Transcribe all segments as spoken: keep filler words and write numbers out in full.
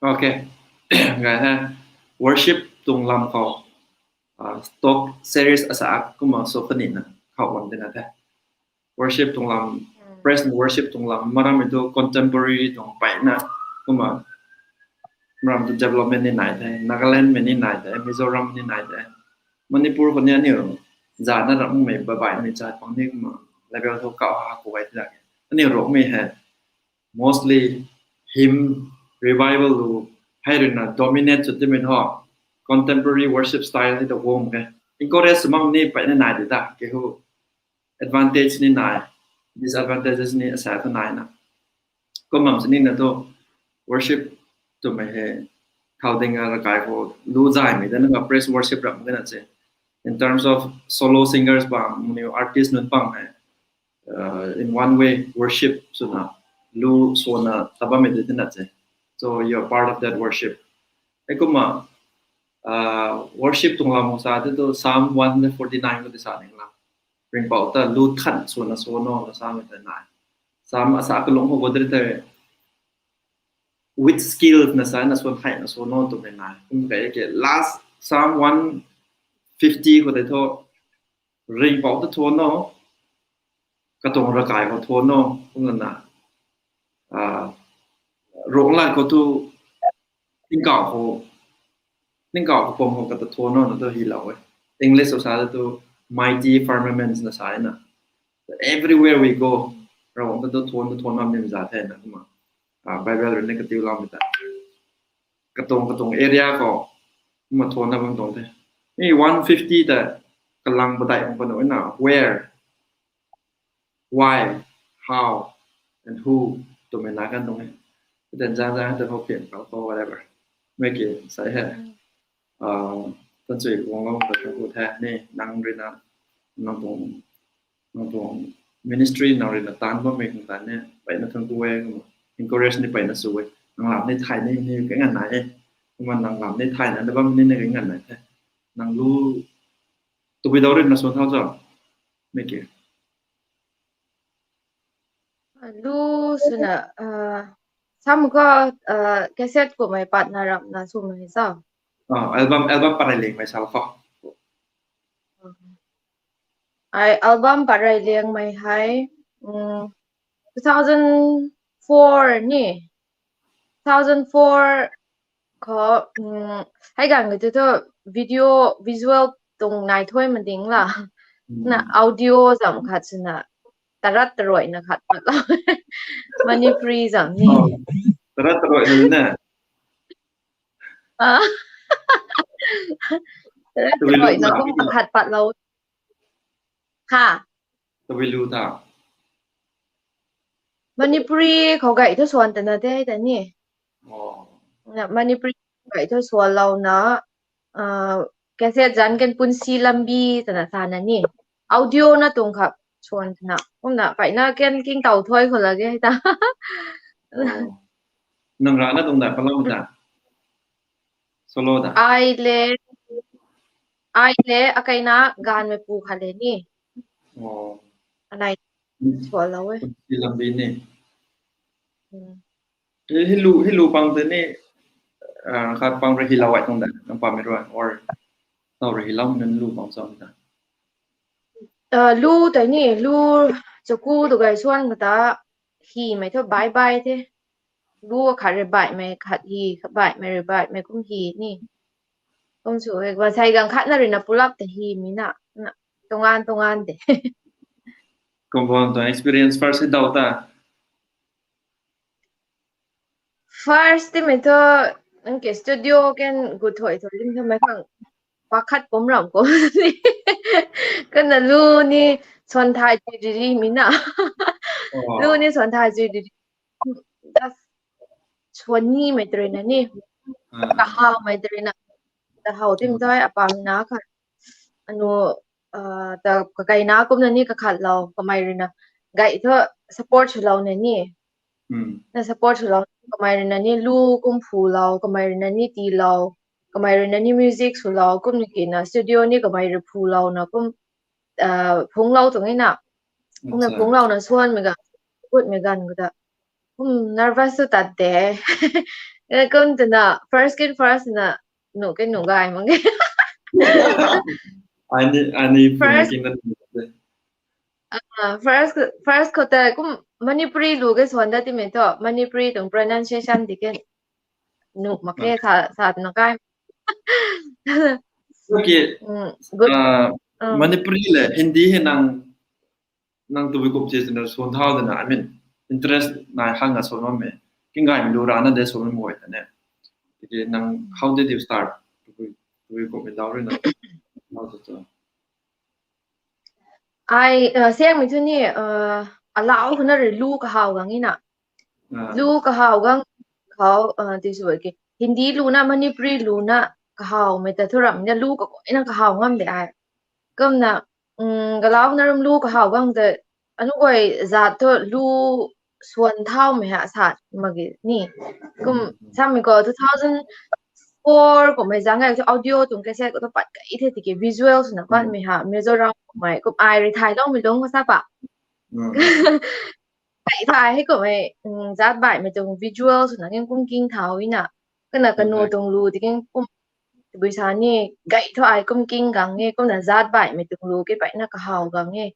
Okay. Gay he. Worship tuang lam khou, uh, talk series asa kumna sw kani na khou bam dina the. Worship tuang lam, praise and worship tuang lam, maram tu contemporary tuang pai na, kumna maram tu development ni nai the, Nagaland mei ni nai the, Mizoram ni nai the, Manipur khou ni aniu zana ramh mei babai mei chat pang ni kumna level tu kau ha kuay ti la. Aniu rok mei he mostly hymn revival lu hei rui na dominate sw timei ho, contemporary worship style hei ta guang ke. Encourage sw mak ni pai na nai di ta, ke hu advantage ni nai, disadvantages ni asa ta nai na. Kum bam sini na tu worship twmei hei thau ding a rakai khou lu zay mei ta na ka praise worship ram ka na se. In terms of solo singers bang, new artist nunc bang hei, uh, in one way worship swna lu swna tabam mei di na se. So you're part of that worship. Hei kumna, uh, worship tuang lam sa te tu Psalm one forty nine ko di sa ning la. Ringhpouc ta lu than swna sw no na sa mei ta nai. Psalm asa kalung ho bo dri te with skills na sa na sw thai na sw no twmei nai. Kum kei ke last Psalm one fifty khou tei thu Ringhpouc ta thuan no, katuang rakai khou thuan no, kumna na, ah, ronglat khou tu tingkauh khou, tingkauh khou pum khou kata thuan no na tu hilou e. English khou sa tu mighty firmaments na sa e na. Everywhere we go, Ravguangc ta tu thuan, tu thuan bam nim za the na kumna. Ah, Bible rui ni katiu lam ta. Katuang, katuang area khou, kumna thuan na bam tuang the. Mi one fifty ta kalang padeih bam panu na, where, why, how, and who twmei na kan tuang e. Then zang zang ta hou pian kau ko whatever. Mei ki sai he. Ah, tan chui guang lo ta kan hu the ni nang rui na, nang tuang, nang tuang ministry nang rui na tan bammei khang tan ni pai na thang ku e, kumna encourage ni pai na sw e. Nang lam ni thay ni ni kai ngan nai e. Kumna nang lam ni thay na na bam ni ni kai ngan nai the. Nang lu tu bi dau rui na sw thau zau. Mei ki. Lu swna, ah, sam ko, ah, cassette kummei pat na ram na swmei sa. Ah, album, album parai lingmei sa ko. Ai album parai lingmei hei, um, two thousand four ni, two thousand four khou, um, hei ganv kei tu tu video visual tuang nai thuai mading la. Na audio zam khat swna tarat taroi na khat pat la. Manipuri zam ni. Oh, tarat taroi na na. Ah. Tarat taroi na kum khat pat lo. Ha. Tawi lu ta. Manipuri khou gay thu swan ta na te ta ni. Oh. Na Manipuri khou gay thu swan lou na, ah, cassette zan kan punsi lambi ta na sa na ni. Audio na tuang khat swan ta na. Kumna kai na kan king tau thuai khou la ge ta. Oh. Nang ra na tuang da palam ta. Solo da. Ai le, ai le, akai na gan mei pu khat le ni. Oh. Anai, swan lou e. Punsi lambi ni. Hmm. Eh, hi lu, hi lu pang te ni, ah, khat pang rui hi lou ai tuang da, nang pam mei rui, or, tau rui hi lou nang lu pang song da. Ah, lu tei ni, lu chaku tu gay swan kata, hi mei thu bye bye the. Lu khat rui baih mei, khat hi, khat baih mei rui baih mei kum hi ni. Kum sw e, ba sai gang khat na rui na pull up ta hi mi na, na, tungan, tungan de. Kum bam tuang experience first hi dau ta. First ti mei thu, nang ke studio kan gu thoi thoi lim thu mei khang pakhat kum ram kum ni. Kana lu ni swan thai chui riri mi na. Oh. Lu ni swan thai chui riri. Just swan ni mei tei rui na ni. Ah. Kahau mei tei rui na. Kahau tim thoi apam na kha. Anu, ah, ta kakai na kumna ni kakhat lou, kamei rui na. Gay thu support sw lou na ni. Hmm. Na support sw lou, kamei rui na ni lu kum phu lou, kamei rui na ni ti lou, kamei rui na ni music sw lou, kum ni ki na studio ni kamei rui phu lou na kum, ah, phung lou tuang e na. Kum na phung lou na swan mei ga, kut mei gan kuda. Kum nervous tu tat de. Kum twna first kin first na nu kin nu gay mak ge. Ani ani First- kin na. Ah, first first khou ta kum Manipuri lu ke suan da ti me tho Manipuri tuang pronunciation di ke nu mak ke sa sa na kai. Okay. Mm, good. Uh, Mm. Manipuri le Hindi he nang nang tu bi kup che na suan thau de na. I mean, interest na hang a suan me. Kin gay mi lu ra na de suan mo ta ne. Okay, nang how did you start? Tu bi tu bi kup mi dau ri na. How to tell? Ai uh, siang mi tu ni uh, alau huna ri lu ka hau gang ina. Ah, Lu ka hau gang khou uh, ti su ke Hindi lu na Manipuri lu na ka hau me ta thu ram na lu ka koi na ka hau ngam de ai. Kum na um, galau na ram lu ka hau gang de anu koi zat thu lu suan thau me ha sa ma gi ni. Kum sam mi ko two thousand four ko mai zang ai audio tung ke se ko pat kai the ti ke visual suna pat mi ha Mizoram ko mai kum ai ri thai long mi long ko sa pa. Mm. Kai thai he ko mai um, zat bai me tung visual suna kin kum king thau ina. Kana kanu Okay. tung lu ti kin kum bui sa ni gai tho ai kum king gang nge kum na zat bai me tung lu ke pai na ka hau gang nge.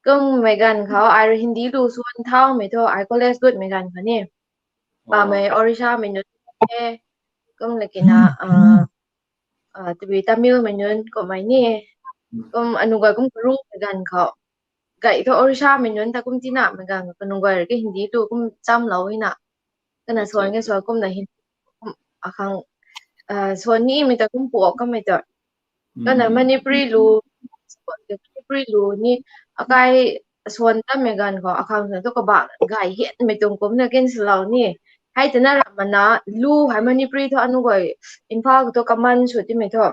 Kum me gan khou ai ri Hindi lu suan thau me tho ai college gut me gan kha ni. Pa Oh. me Orisha me nun e. Kum lakina uh, uh, tu bi Tamil me nun ko mai ni. Mm. Kum anu gay kum karu me gan khou. Gay tho Orisha me nun ta kum tina me gan khou anu gay ke Hindi lu kum cham lo ina. Kana Acha, suan ke acha. Suan kum na Hindi kum akhang uh, suan ni me ta kum puak ka me ta. Kana Mm. Manipuri lu, Manipuri lu ni akai suan ta me gan khou akhang na tu ka ba gay hian me tung kum na kin silo ni. Hai tana ram mana lu hai Manipuri tho anu gay Imphal khou tu kaman su ti me tho.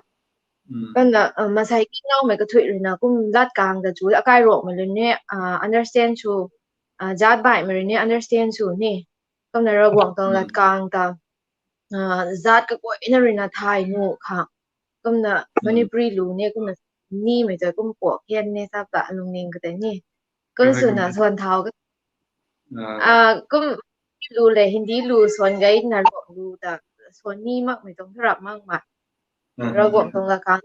Mm. Kana uh, masai ki nau me ka thui ri na kum lat kang da chu akai rok me lu ni uh, understand su uh, zat bai me ri ni understand su ni. Kum na Ravguangc tuang Mm. lat kang ta uh, zat ka koi na ri na thai nu kha. Kum na Mm. Manipuri lu ni kum na ni me ta kum puak hian ni sa ta lungning ka te ni. Kum Correct, suna correct. Suan thau ka Ah, ah kum lu le Hindi lu suan gay na ro lu ta suan ni mak me tuang thu rap mak ma. ah, Ravguangc tuang lat kang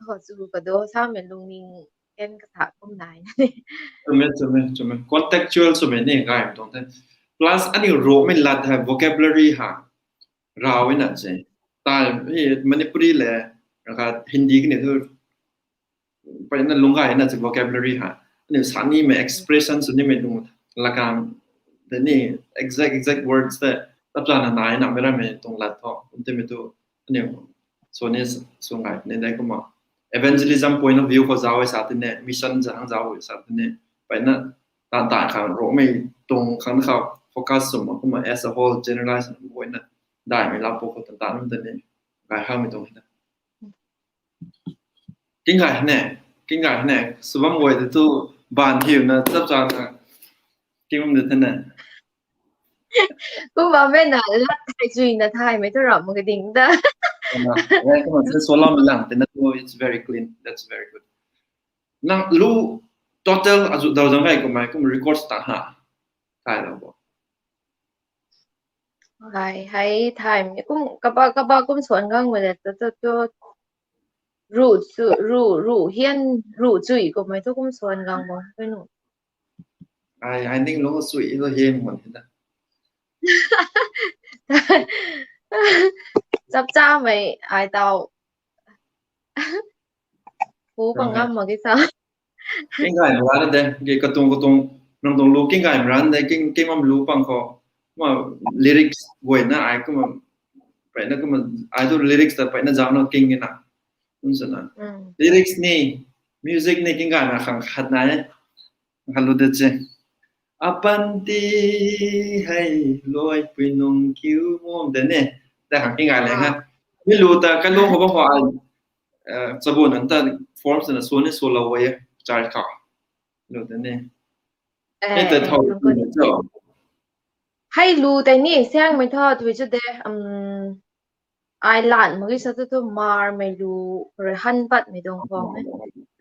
ho chu ka do sa me lungning ken ka tha kum nai. Chume, chume, chume. Contextual chume ni gay tuang the. Plus ani ro me lat hai vocabulary ha. Rau ina che. Ta hi Manipuri le ka Hindi kini thu pai na lungc gay na che vocabulary ha. Ani sa ni me expression su ni me lung lakang the ni exact exact words the tap cha na nai na me ra me tuang lat tho. Kum te me tu ani so ni sung gay ni dai kuma evangelism point of view khou zau sa ti ne mission zang zau sa ti ne pai na tan tan khang ro me tuang khang khou focus sw ma kuma as a whole generalize na point na dai me lau po khou tan tan te ni gay ha me tuang na. King gay ne, king gay ne, subam gay de tu ban hiu na chap cha na king de the na. Kum ba me na lat thai chui na thai me thu rap mak ka ding da. Na, eh, kuma se so lam lang te na tu it's very clean. That's very good. Nang lu total azu dau zang gay kumai kum records ta ha. Thai lau bo. Hai hai thai me kum kaba kaba kum suan gang me le tu tu tu ru chu ru ru hian ru chui kumai thu kum suan gang bo pe nu. Ai ai ning lo sui lo hian mon hin da. Chap cha mai ai tau. Pu pang ngam ma ki sa. King gay mara de, ge katung katung nang tuang lu king gay mara de, king king mam lu pang khou. Ma lyrics gay na ai kuma pai na kuma ai tu lyrics ta pai na zau na king na. Kum sa na. Mm. Lyrics ni music ni king gay na khang khat na e. Halu de che. Apan ti hei loi pui nung kiu mom de ne. Da khang king gay le ha. Mi lu ta ka lu khou ba khou ai. Eh, chabu nan ta forms na so ni so lo wai char kha. Lu de ne. Ni ta thau ni cho. Hai lu tai ni siang mai tho thui chu de um ai lan ma ki sa tu tu mar mai lu re han pat mai dong khong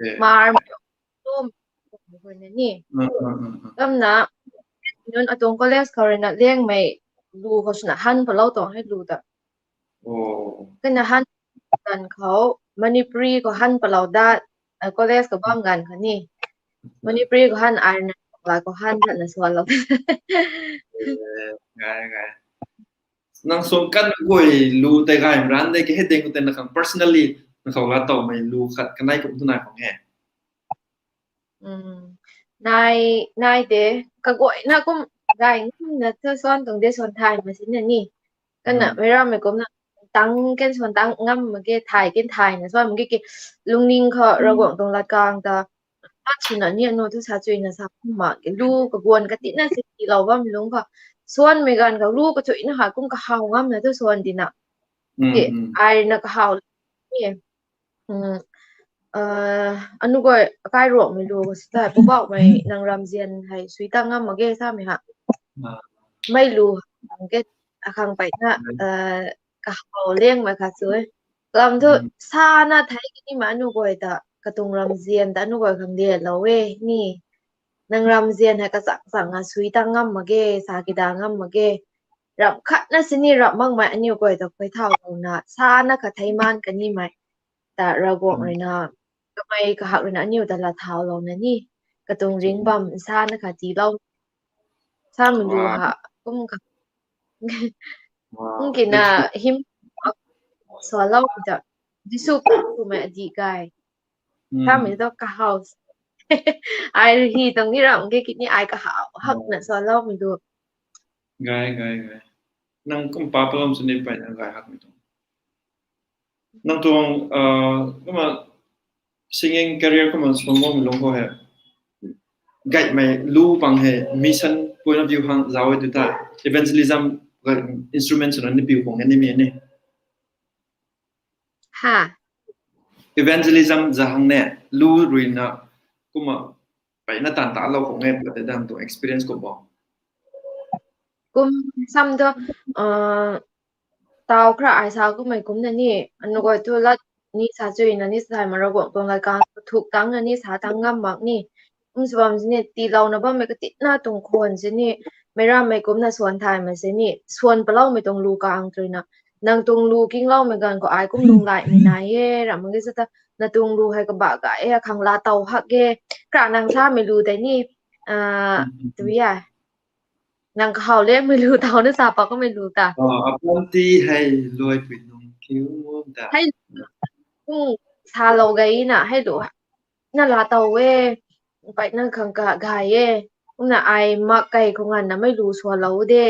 e. Mar mai lu mai ni. Kam na nun atong college khou re na leng mai lu khou swna han palou tuang hei lu ta. Kena han ganv khou Manipuri khou han palou dat, college khou bam ganv khou ni. Manipuri khou han ai na la khou han tatna sualou. Nang suan kan guay lu tei gay mran de ke hei ding tei na khang personally na khou la tawmei lu khat kanei kum tu nai khang he. Nai, nai de, kaguayna kum gay ngamna thu suan tuang de suan thay ma sina ni. Kana meic rammei kumna tang ken suan tang ngam mak ge, thay ken thay na suan mak ge ke lungning khou Ravguangc tuang lat kang ta tat swna ni anu thu sa chuina sa mak ge lu kaguan katina si tilou bam lung khou suanmei ganv khou lu kachuina ha kum kahaw ngamna thu suan tina. Ai na kahaw e. Anu guay akai ruakmei lu khou sita Poubauhmei nang ramzian hei sui tang ngam mak ge samei ha. Mei lu ke akhang peyna kahaw lengmei khat sui. Lam thu sana thei kanimei anu guay ta katuang ramzian ta anu guay khang dianlou e ni. Nang ramzian hei kachang chang a sui tang ngam mak ge, sa kida ngam mak ge. Ramh khatna sini ramh makmei aniu guay ta khuay thaulouna sana khat thei maan kanimei ta Ravguangc ruina kamei kahak ruina aniu ta lat thaulouna ni katuang ringc bam sana khat tiilou. Samei lu ha kum kha kum kina hym sualou ta Jisu kumei adih gay. Samei tu kahaw. Ai hi tuang ni ram ke kini ai kahaw hakna sualoumei tu. Gay, gay, gay. Nang kum pa palom sini peyna gay hakmei tuang. Nang tuang kumna singing career kumna suanmei lung khou hei gaymei lu pang hei mission point of view hang zauc e tu ta evangelism instrument swna ni piu khang ni mi ni. Ha. Evangelism zahang ne lu ruina kumna peyna tan talou khang e pate dang tuang experience kum bo. Kum sam tu tau khra ai sa kummei kumna ni anu guay thu lat ni sa chuina ni sa thay ma Ravguangc tuang lat kang thuk tangna ni sa tang ngam mak ni. Kum sw bam sini tiilouna bammei katina tuang khwan sini meic rammei kumna suan thay ma sini suan paloumei tuang lu kang truina nang tuang lu kingloumei ganv khou ai kum lunglaimei nai e ram mak ge sata na tuang lu hei kabah gay e akhang laa tow hak e. Kra nang samei lu tei ni tui a nang kahaw lengmei lu tau na sa pa kamei lu ta. Apanty hei luaipui nung kiu ta. Salou gayna hei lu na laa tow e. Peyna khang kagay e. Kumna ai mak kei khou nganvna mei lu sualou de.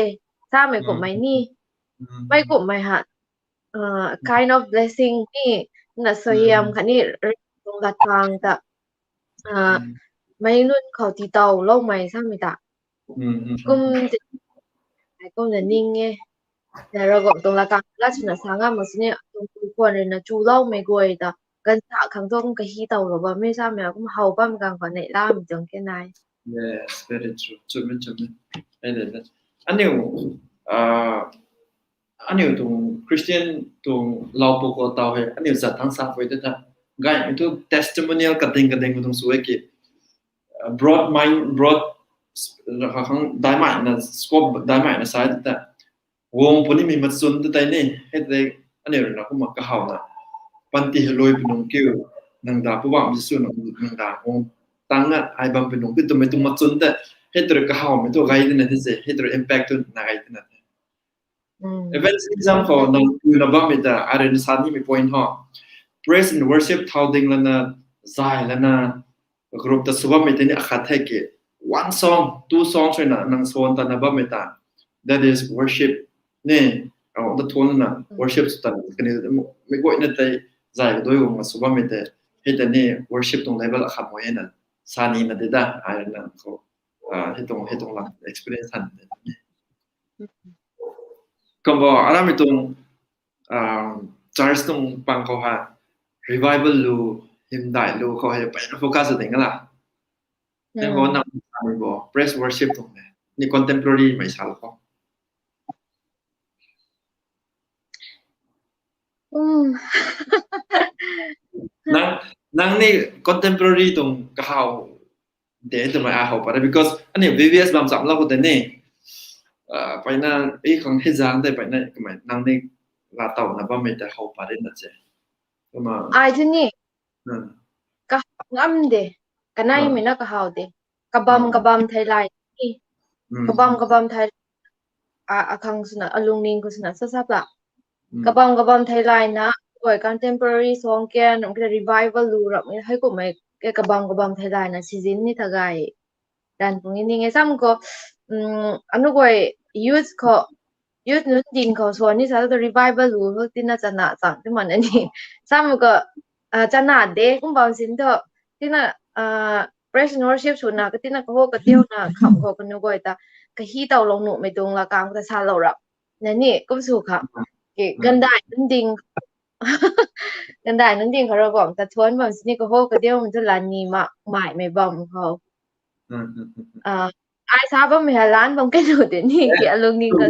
Samei kumhmei ni mei kumhmei ha kind of blessing ni na suaihiam khatni Ravguangc tuang lat kang ta meic nunc khou titowloumei samei ta kum kumna ning e. Na Ravguangc tuang lat kang lat swna sa ngam mak sini tuang khwan ruina chuloumei guay ta ganvsa khang thu kum kahi towlou bammei samei kum how bam kang khou neihlamei tuang ke nai. Yes, very true. Chumei chumei. Aniu aniu tuang Christian tuang lau pwkhou tau hei aniu zat thang sa pui te ta gaymei thu testimonial kading kading tuang sw e ki broad mind, broad khang daihmei na scope daihmei na sa te ta guang punimei machun ta tei ni hei tei aniu ruina kumna kahawna panty hei luaipui nung kiu nang da Poubauhmei Jisu nang da guang tang a ai bam pui nung kiu twmei tuang machun ta hei tei kahawmei thu gay tina ti se hei tei impact tu na gay tina te. Evangelism khou nang tuna bammei ta ai ruina sa nimei point ho praise and worship thau ding lana zay lana group ta sw bammei tei ni akhat thei ki one song two songs ruina nang suan tana bammei ta that is worship ni. Ravguangc ta thuanna worship sw tan kani mei guayna tei zay kadui guangna sw bammei tei hei ta ni worship tuang level akhat mak e na sa nina de da ai ruina khou hei tuang hei tuang la experience han de ni. Kumbo aramei tuang church tuang pang khou ha revival lu hymdaih lu khou hei peyna focus ding la. Hei ho nang bo praise worship tuang ni contemporary mei sa lo khou nang nang ni contemporary tuang kahaw de twmei ai how pat e because aniu V B S bam chamlou khou tei ni Peyna, i khang hei zang tei peyna kamei nang ni la taw na bammei tei how pat ri na che. Kumna, Ai thu ni, ka ngam de, kaneimei na kahaw de. Kabam kabam thei lay ni. Kabam kabam thei, akhang swna, alungning khou swna sa sap la. Kabam kabam thei layna, guay contemporary song kan, revival lu rap, hei kummei, kabam kabam thei layna season ni ta gay. Dan pung ni ning e sam khou, anu guay youth khou, youth nunc ding khou swan ni sa tu revival lu ho tina chana chang ti man ani. Sam khou, chana de kum bam sin thu, tina, praise and worship swna, katina kaho katiuna kham khou kanu guay ta, kahi tawlou nuhmei tuang la kang ta salou rap. Na ni, kum sw kha. Gandai nunc ding, gandai nunc ding khou Ravguangc ta thuanc bam sini kaho kadiumei thu la ni mak maimei bam khou. Ai sa bammei ha lan bam kanu de ni ki alungning ka.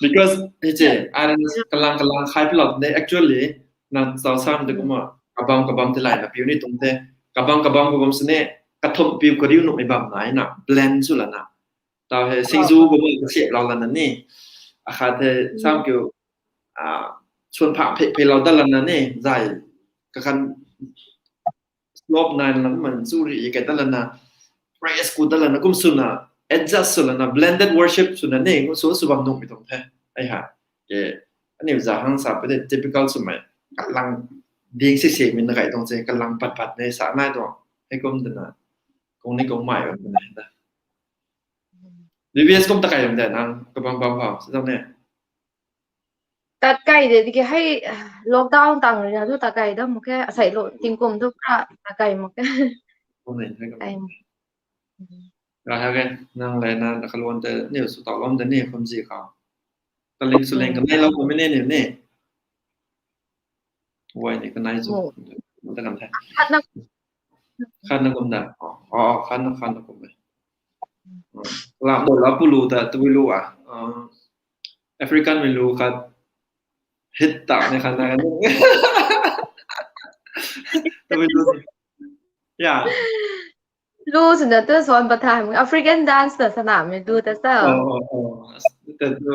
Because, hei che, ai kalang kalang khai pilou de actually, nang chau sam de kumna, kabam kabam thei layna piu ni tuang the, kabam kabam kabam sini, kathumh piu kariu nuhmei bam nai na, blend sw lana. Tau hei, singzu kumna kasiamlou lana ni, akhat hei, sam kiu, swan pha phey pheylou dat lana ni, zay, kakhan, slope nai lana kumna chu ri kei dat lana, praise ku dat lana kum swna, adjust sw lana, blended worship swna ni, kum sw sw bam nuhmei tuang the. Ai ha, aniu za hang sa pui de typical swmei, kalang ding si simei na kai tuang se, kalang pat pat nei sa nai tuang, hei kum twna, kung ni kung mai bam twna da. B B S kum ta kai bam de nang, kabam bam khou, si tang ne. Tat kai de, tiki hei, lockdown tang rui na thu tat kai dam mak khe, asei lo tingkum thu pra tat kai mak khe. Kai mak. Ra ha ge, nang lei na, na kaluan tei, niu sw tau lom de ni, kum zi khou. Kaling sw ling kanei lou kum ni ni ni. Wai ni kanei sw. Ta kan the. Khatna kum da. Khatna, khatna kum e. Lam dou la pulu ta tabui lu a. African mei lu khat hit ta ni khatna kan. Tabui lu. Ya. Lu swna tu swan pathay mung African dance na sana mei du ta sa. Ta tu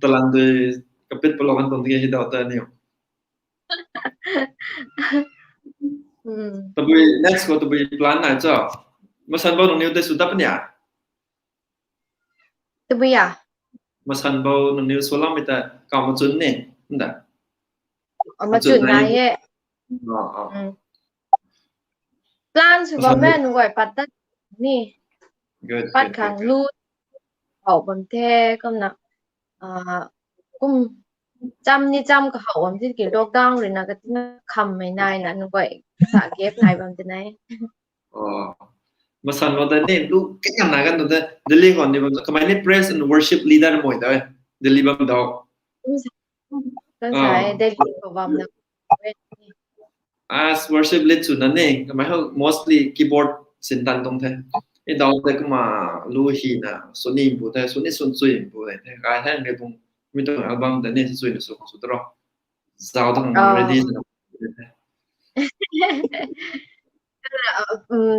talan dui kapit palou kan tuang tiki hei dau ta niu. Tabui next khou tabui plan nai cho. Masan bou nangniw tei sw dat puni a? Tabui a? Masan bou nangniw sw lammei ta kau machun ni, nda? Machun nai e. Plan sw bam e, nunc guay pat tat ni. Pat khang lu how bam the, kumna, kum cham ni cham kahaw bam tiki lockdown rui na katina khammei nai na nunc guay sa gap nai bam ti nai. Masan bou ta ni lu kikna kan tu te Delhi khou ni bam kamei ni praise and worship leader mei ta Delhi bam dou. Delhi khou bam na. As worship lead swna ni kamei ho mostly keyboard sin tan tuang the. I dau tei kumna lu hina sw ni mpu the, sw ni sw chui mpu the. Kai the nge tuang mi tuang album tei ni sw chui na sw khang sw tro. Zau tang ready swna.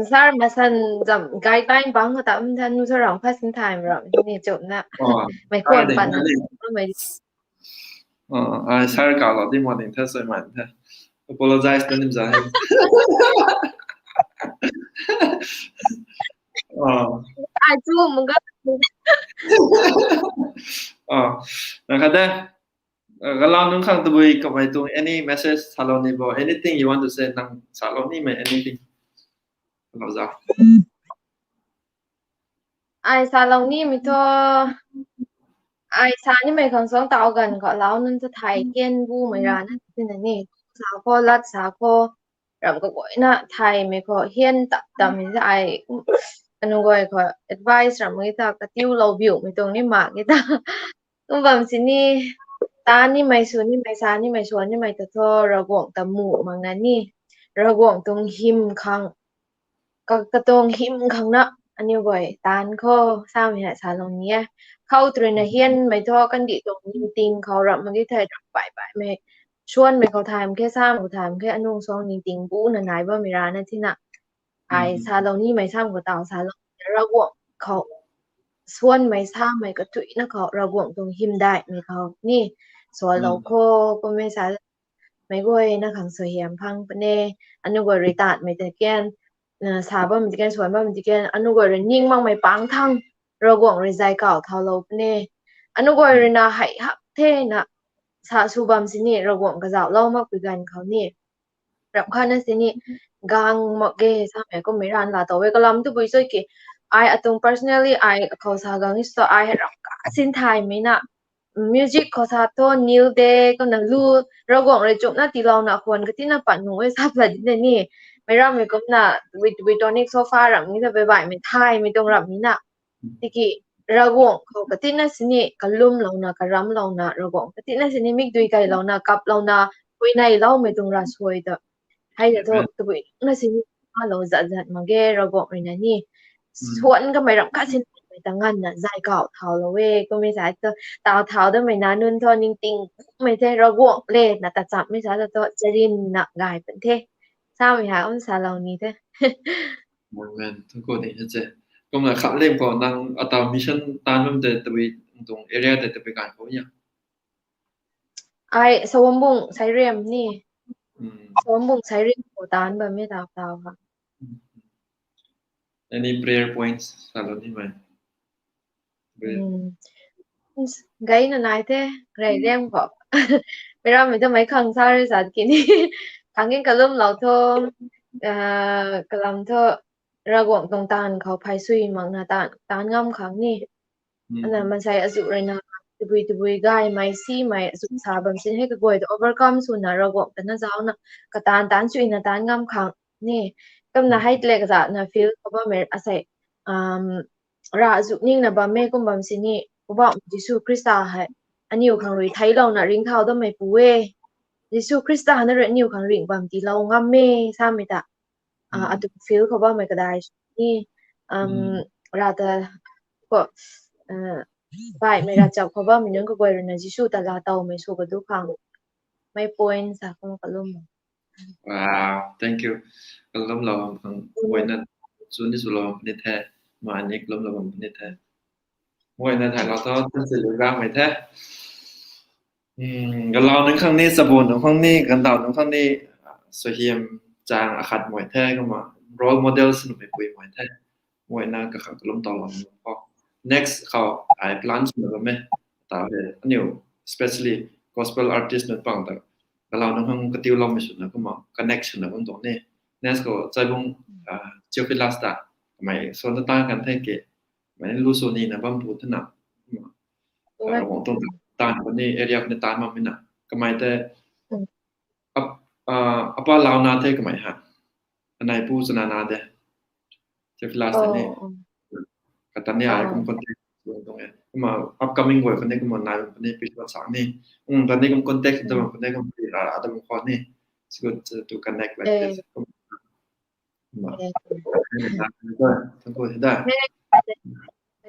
Sir masan zam guideline bang khou ta um than nu sw ram kha sin time ram ni chupna. Mei kuan pan mei. Ai sir kalou di morning the soi man the. Apologize ta nim za he. Ai chu mung ga. Nang khat de. Galau nunc khang tabui kamei tuang any message salou ni bo, anything you want to say, nang salou nimei anything. Lou za. Ai salou nimei thu, ai sa nimei khang suang tau ganv khou lau nunc ta thay kan bumei rana tina ni. Sa khou, lat sa khou, ram kaguayna thaymei khou hian tap tammei ta ai, anu guay khou advice ram mei ta katiulou biumei tuang ni mak e ta. Kum bam sini, ta nimei sw nimei sa nimei sw nimei ta thu Ravguangc ta muh makna ni, Ravguangc tuang hym khang, katuang hym khang na, aniu guay taanv khou samei hei salou ni e. Khou tw rui na hianmei thu kandih tuang ningting khou ram mak ge thei ram bai baimei, suanmei khou thaymei khe, samei khou thaymei khe, anung suang ningting buna nai bammei rana tina. Ai salou nimei sam khou tau salou, Ravguangc khou suanmei samei kathuina khou Ravguangc tuang hymdaihmei khou ni sualou kho, kummei sa mei guayna khang suaihiam phang puni. Anu guay rui tatmei ta kian, sa bammei ta kian, suan bammei ta kian, anu guay rui ning makmei pang thang Ravguangc rui zay kau thaulou puni. Anu guay rui na hei hak thena sa sw bam sini Ravguangc kazauhlou makpui ganv khou ni ramh khatna sini gang mak ge samei kummei ranv laa tow e. Kalam tabui sw ki, ai atuang personally ai khou sa gang sw ai ramh khat sin thaymei na music khou sa thu nil de, kumna lu Ravguangc rui chumna tiilouna khwan katina pat nuh e sa pla dina ni. Meic rammei kumna tabui tabui tonic sofa ramh ni ta baibaihmei thaymei tuang ramh ni na. Tiki Ravguangc khou katina sini kalumlouna karamlouna Ravguangc katina sini mikdui kailouna kaplouna huayneyloumei tuang ravsuai ta hei ta thu tabui na sini alou zat zat mak ge. Ravguangc rui na ni suan kamei ramh khat sin mei ta nganvna zay kau thaulou e. Kummei sa tu taw thau damei na nunc thu ningtingmei the, Ravguangc le na ta chammei sa ta thu charynna gay pan the. Samei ha um salou ni the. Amen. Thank you ni he che. Kumna khat lem khou nang ataw mission taanv bam tei tabui tuang area tei tabui ganv khou ya? Ai Sawambung Sairem ni. Sawambung Sairem khou taanv bammei taw taw ha. Any prayer points salou nimei? Gayna nai the, rey liang khou. Meic rammei ta meic khang sa rui sa kini. Khang in kalumlou thu, kalam thu, Ravguangc tuang taanv khou phay sui makna taanv ngam khang ni. Ana maansei azuh rui na tabui tabui gaymei simei azuh sa bam sin hei kaguay ta overcome swna Ravguangc ta na zauna kataanv taanv suina taanv ngam khang ni. Kumna hei tlek kazana feel khou bammei asei, rav azuh ningna bam e kum bam sini, Poubauhmei Jisu Khrista hei aniw khang rui theiclouna ringcthau dammeipu e. Jisu Khrista na rui aniw khang ringh bam tiilou ngam e samei ta atuang feel khou bammei kadai sw ni, rav ta, ko, baihmei ravchap khou bammei nunc kaguay rui na Jisu ta laa towmei sw kadu khang. Mei point sa kumna kalum. Wow, thank you. Kalumlou bam khang guayna sw ni swlou bam puni the, mani kalumlou bam puni the. Guayna thaylou thu thansi lu ramei the. Galau nunc khang ni, chabu nunc khang ni, gandaw nunc khang ni, suaihiam chang akhat mei the, kumna role model swmei pui mei the. Guayna kakhang kalum towlou nunc khou. Next khou ai plan swna bam e. Taw he aniw especially gospel artist nunc pang ta galau nunc khang katiuloumei swna kumna connect swna bam tuang ni. Next khou Chaibung, Theophilus ta, kamei suan ta taanv kan the ke, mei lu sw nina bam pu thena. Ravguangc tuang taanv kani area kani taanv bammei na. Kamei tei apa launa the kamei ha. Anei pu chana na de. Theophilus tei ni. Kata ni ai kum contact tuang e. Kumna upcoming guay kani kumna nai bam puni pi tuan sa ni. Tani kum contact ta bam puni kum pi ra ra ta bam khou ni. It's good to, to connect like this. Thank you da.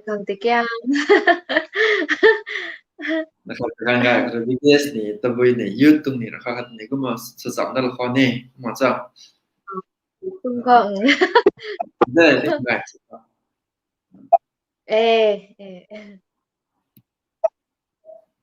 Khang ti kiang. Na khou kan ga kha B T S ni, tabui ni, youth tuang ni, rakha khat ni kumna sa cham da la khou ni, kumna cha. Kum khang. Da, ni guys. Eh, eh.